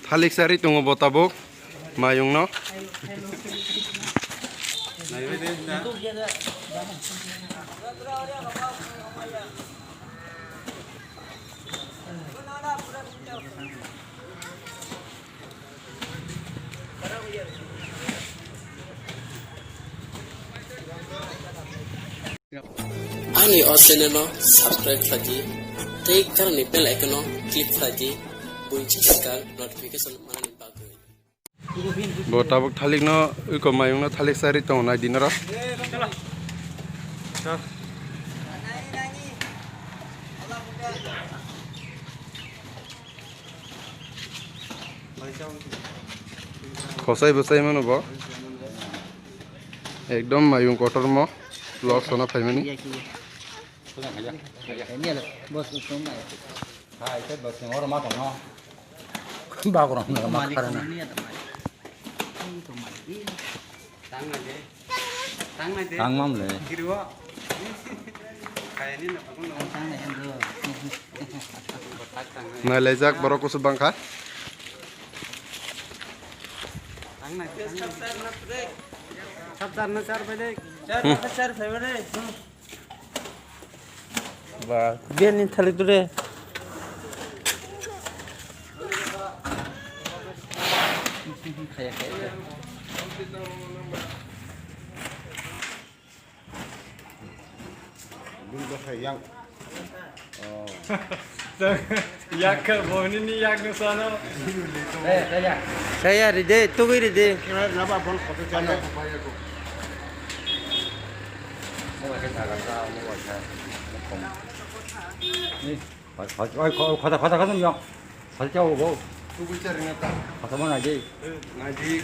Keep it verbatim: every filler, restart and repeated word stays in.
Thalik sari tongo bo tabuk mayung no. Ani o channel no subscribe khlai di, tei gana ni bell icon no click khlai di, buini swkang notification manani bagwi. Bo tabuk thalik no, iko mayung no thalik sari tongo nai di noro. Khosai bwsai mano bo. Ekdom mayung kotor mo. Vlog sona phaimani. Hai, tei bo sing oro ma tongno. Bagrang na ma kharana. Tang mam le. Nailaijak borok kusu bangkha. Sab char na char bai de. Char na char bai de. Ba, biyan ni thalik dure. Yak ka boni ni yak no sano. Saya ride, tugui ride. Naba bon koto chana. Oi, oi, oi, khata, khata, khata, yang. Khata chao bo. Tugui chari na ta. Khata mana je. Naji.